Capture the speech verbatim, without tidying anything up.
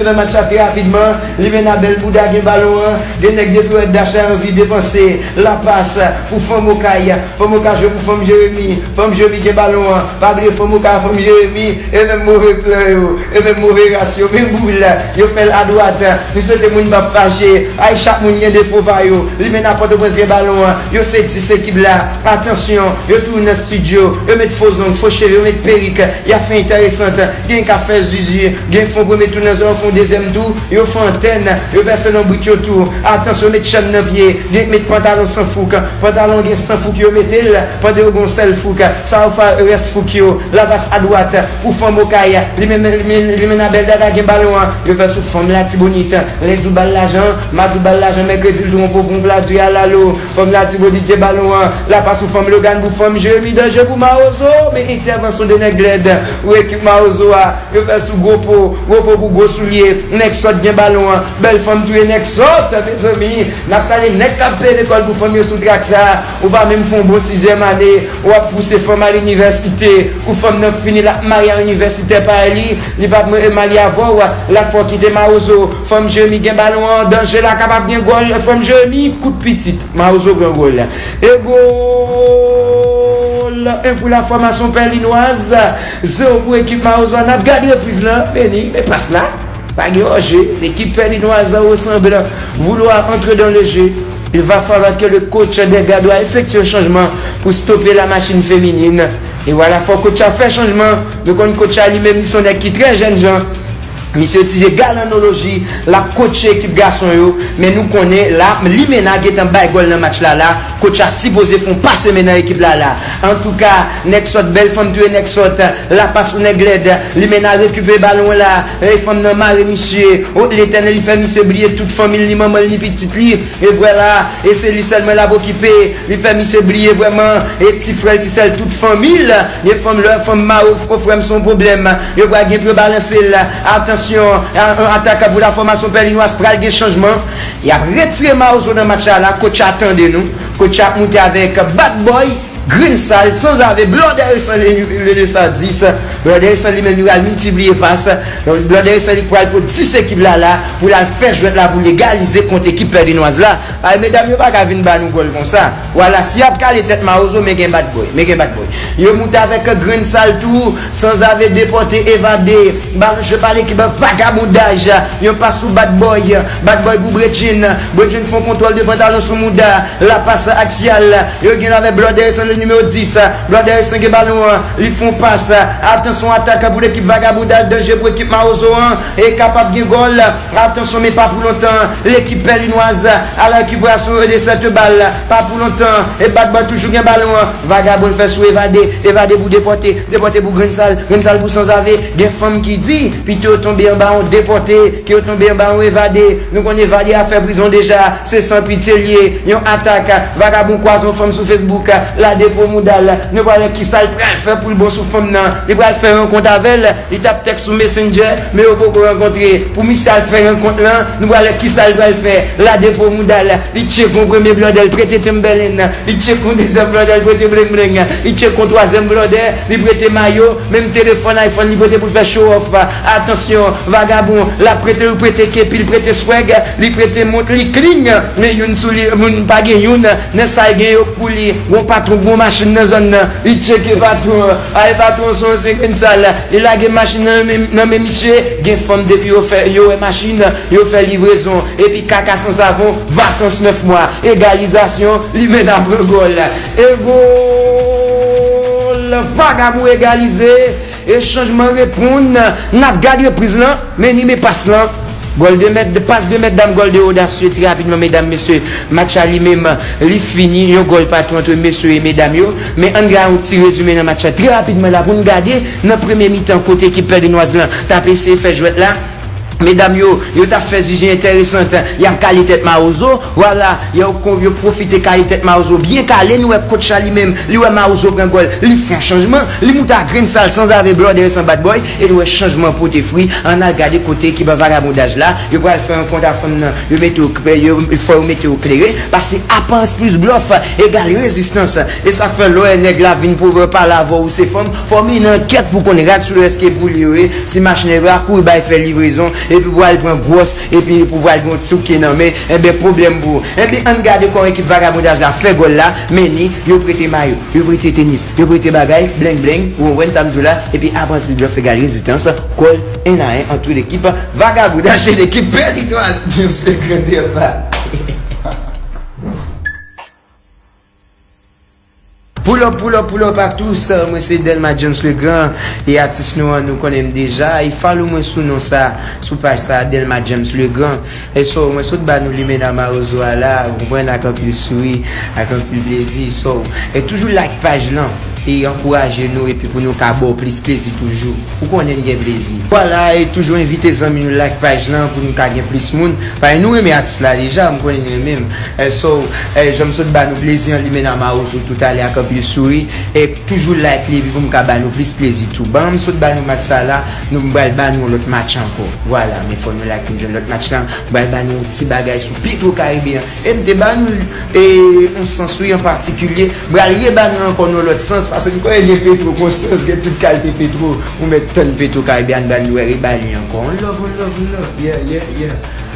Nan match la trè rapidman, Limena bèl bouda gen balon an, gen nèg depi wè Dacha anvi depanse, lapas pou fanm Okay, fanm Okay jwe pou fanm Jeremi, fanm Jeremi gen balon an, pa bliye fanm Okay, fanm Jeremi, e menm move plan yo, e menm move ras yo, menm boul, yo fè l adwat, nou swete moun p ap fache, ay chak moun gen defo pa yo, Limena Pòtoprens gen balon an, yo se dis ekip la, atansyon, yo tou nan estidyo, yo met fo zong, fo cheve, yo met perik, y ap fè enteresan, gen k ap fè zuzu, gen k fè yon premye tou nan zòn, fè yon dezyèm tou, yo fè antèn, yo pèse lonbrit yo tou. Atansyon, met chèn nan pye, gen k met pantalon san fouk, pantalon gen san fouk yo mete l, pandan yo gen yon sèl fouk. Sa yo fè rès fouk yo, lapas adwat, pou fanm Okay, Limena, Limena, Limena bèl dada gen balon an, yo fè sou fanm Latibonit. Lendi w ba l lajan, madi w ba l lajan, mèkredi l twonpe w pou yon pla diri a lalo. Fanm Latibonit gen balon an, lapas pou fanm Logan, pou fanm Jeremi, danje pou Mawozo, men entèvansyon de nèg lèd, pou ekip Mawozo a. Yo fè sou gwo po, gwo po pou gwo soulye. Nèg sòt gen balon an. Bèl fanm touye nèg sòt, mezanmi. N ap salye nèg k ap peye lekòl pou fanm yo sou trak sa. Ou pa menm fè yon bon sizyèm ane, w ap pouse fanm al inivèsite. Pou fanm nan fini, l ap marye a inivèsitè pa li. Li p ap marye avè w. La fò kite Mawozo. Fanm Jeremi gen balon an. Danje la kapab gen gòl. Fanm Jeremi, kout pitit. Mawozo pran gòl. E gòl! En pou la fòmasyon Pèlinwaz. Zewo pou ekip Mawozo a. N ap gade repriz lan. Meni, men pas la. Pa gen òje. L'équipe pèlinoise ressemble vouloir entrer dans le jeu. Il va falloir que le coach des Gardois effectue un changement pour stopper la machine féminine. E vwala, fò coach la fè chanjman. Nou konn coach la li menm, li se yon nèg ki trè jènjan. Misye itilize galanoloji, l ap kotche ekip gason yo, men nou konnen la, Limena gentan bay gòl nan match la la, kotch la sipoze fè yon pase men nan ekip la la. Antouka, nèg sòt, bèl fanm touye nèg sòt, lapas pou nèg lèd, Limena rekipere balon la, e fanm nan mare misye, o Letènèl, li fè misye bliye tout fanmi l, ni manman l, ni pitit li, e vwala, e se li sèlman l ap okipe, li fè misye bliye vrèman, e ti frè l, ti sè l, tout fanmi l, gen fanm lè, fanm mare, o frè m, se yon pwoblèm, yo pral gen pou yo balanse l, atansyon, an, an atak pou la fòmasyon Pèlinwaz pral gen chanjman, y ap retire Mawozo nan match la, la, kotch la tande nou, kotch la ap moute avèk Bad Boy, Grenn Sal, Sanzave, Blòdè Resan, le, le, le sa dis, Blòdè Resan li menm li pral miltipliye pas, Blòdè Resan li pral pran dis ekip la la, pou l al fè jwèt la pou l egalize kont ekip Pèlinwaz la, ay medam yo pa ka vin ba nou gòl konsa. Vwala, si y ap kale tèt Mawozo, men gen Bad Boy, men gen Bad Boy. Yo moute avèk Grenn Sal tou, Sanzave depòte, evade. Balon jwe pa lekip, vagabondaj. Yon pas sou Bad Boy. Bad Boy pou Bredjin. Bredjin fè yon kontwòl de pantalon sou mouda. La pas aksyal. Yo gen avèk Blòdè Resan, le nimewo dis. Blòdè Resan gen balon an. Li fè yon pas. Atansyon, atak pou lekip vagabondaj. Danje pou ekip Mawozo an. E kapab gen gòl. Atansyon, men pa pou lontan. Lekip Pèlinwaz a la rekiperasyon de sèt bal. Pa pou lontan. E Bad Boy toujou gen balon an. Vagabon fè sou evade. Evade pou depòte. Depòte pou Grenn Sal. Grenn Sal pou Sanzave. Gen fanm ki di, pito yo tonbe anba yon depòte, ke yo tonbe anba yon evade. Nou konn evade a fè prizon deja. Se san pitye l ye. Yon atak. Vagabon kwaze yon fanm sou Facebook. La depo mouda l. Nou pral wè kisa l pral fè pou l bon sou fanm nan. Li pral fè rankont avè l. Li t ap tèks sou Messenger, men yo poko rankontre. Pou misye al fè rankont lan, nou pral wè kisa l pral fè. La depo mouda l, li tcheke yon premye blòdè, l prete tenm bèlen, li tcheke yon dezyèm blòdè, l prete blengblenng, li tcheke yon twazyèm blòdè, li prete mayo, menm telefòn iPhone li prete pou l fè show off. Atansyon, vagabon, l ap prete, li prete kepi, li prete swag, li prete mont, li clean, men youn sou li, moun pa gen youn, nan sa l gen yo pou li. Gon patwon, gon machin nan zòn nan, li tcheke patwon an. Ay patwon, se yon senk Grenn Sal. Li lage machin nan men, nan men misye, gen fanm depi yo fè, yo wè machin, yo fè livrezon. Epi kaka san savon, vakans nèf mwa, egalizasyon, Limena pran gòl. E gòl, vagabon egalize, e chanjman reponn, n ap gad repriz lan, men ni men pas lan. Gòl de mèt, pas de mèt dam, gòl de odasye, trè rapidman, medam, mesye. Match la li menm, li fini, yon gòl patou ant mesye e medam yo. Men ann gade yon ti rezime nan match la trè rapidman la pou n gade nan premye mitan kote ekip Pèlinwaz lan t ap eseye fè jwèt la. Medam yo, yo t ap fè zizi enteresan, y ap kale tèt Mawozo, vwala, yo, yo pwofite kale tèt Mawozo byen kale, nou wè kotch la li menm, li wè Mawozo pran gòl, li fè yon chanjman, li moute a Grenn Sal, Sanzave, blòdè, san Bad Boy, e nou wè chanjman pote fwi, ann al gade kote ekip vagabondaj la, yo pral fè rankont a fanm nan, yo mete yo, yo, fò yo mete yo klere, pase aparans plis blòf egal rezistans, e sa k fè lè w wè nèg la vin pou pale avè w, ou se fanm, fò w mennen ankèt pou w konn rad sou lè èske pou li yo ye, si machin yo pa kouri bay fè livrezon, Epi pou al pran gwòs, epi pou pral gen yon ti souke nan men, enben pwoblèm pou ou. Enben ann gade kòman ekip Vagabondaj la fè gòl la, men ni, yo prete mayo, yo prete tenis, yo prete bagay, bleng bleng, ou konprann sa m di w la, epi apre ann sipli blòf egal rezistans, gòl en a en ant lekip Vagabondaj e lekip Bèl Inwaz, James Legrand Dèba. Pull up, pull up, pull up à tous. Mwen se Delma James Legrand e atis nou an nou konnen m deja. E follow mwen sou non sa, sou paj sa, Delma James Legrand. E so, mwen sot ba nou limena mawozo a la, ou konprann, ak anpil souri, ak anpil plezi. So, e toujou like paj lan e ankouraje nou epi pou nou ka ba w plis plezi toujou. Ou konnen n gen plezi. Vwala, e toujou envite zanmi nou like paj lan pou nou ka gen plis moun. Paske nou renmen atis la deja, m konnen n renmen m. E so, e jan m sot ba nou plezi an limena mawozo toutalè ak anpil souri. E toujou like li epi pou m ka ba nou plis plezi tou. Ban m sot ba nou match sa la, nou m pral ba nou yon lòt match ankò. Vwala, men fò nou like pou n jwenn lòt match la. M pral ba nou yon ti bagay sou Petro Caribbean. E m te ba nou l, e, yon sans wi an patikilye. M pral reba nou l ankò nan yon lòt sans, paske m konnen gen Petro, gon sans, gen tout kalite Petro. Ou mèt tann Petro Caribbean, ba nou wè, reba li ankò. On love, on love, on love. Yeah, yeah, yeah.